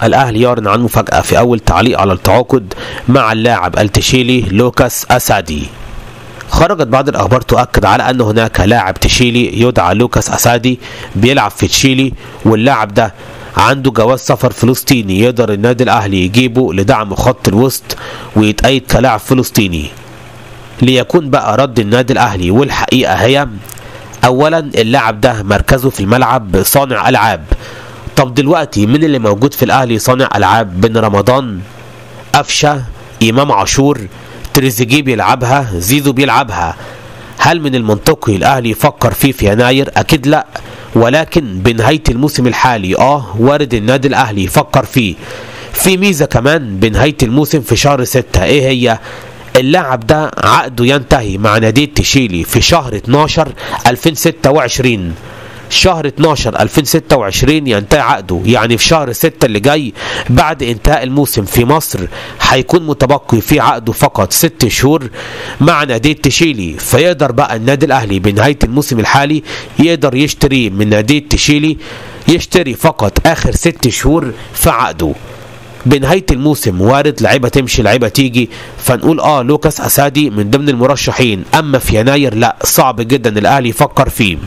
الأهلي يعلن عن مفاجأة في أول تعليق على التعاقد مع اللاعب التشيلي لوكاس أسادي. خرجت بعض الأخبار تؤكد على أن هناك لاعب تشيلي يدعى لوكاس أسادي بيلعب في تشيلي، واللاعب ده عنده جواز سفر فلسطيني يقدر النادي الأهلي يجيبه لدعم خط الوسط ويتأيد كلاعب فلسطيني. ليكون بقى رد النادي الأهلي، والحقيقة هي أولا اللاعب ده مركزه في الملعب صانع ألعاب. طب دلوقتي مين اللي موجود في الأهلي صانع ألعاب؟ بن رمضان، قفشة، إمام عاشور، تريزيجيه بيلعبها، زيزو بيلعبها. هل من المنطقي الأهلي يفكر فيه في يناير؟ أكيد لا، ولكن بنهاية الموسم الحالي وارد النادي الأهلي يفكر فيه. في ميزة كمان بنهاية الموسم في شهر 6، ايه هي؟ اللاعب ده عقده ينتهي مع نادي تشيلي في شهر 12 2026. شهر 12 2026 ينتهي عقده، يعني في شهر 6 اللي جاي بعد انتهاء الموسم في مصر هيكون متبقي في عقده فقط 6 شهور مع نادي تشيلي. فيقدر بقى النادي الاهلي بنهاية الموسم الحالي يقدر يشتري من نادي تشيلي، يشتري فقط اخر 6 شهور في عقده. بنهاية الموسم وارد لعيبة تمشي لعيبة تيجي، فنقول لوكاس أسادي من ضمن المرشحين. اما في يناير لا، صعب جدا الاهلي يفكر فيه.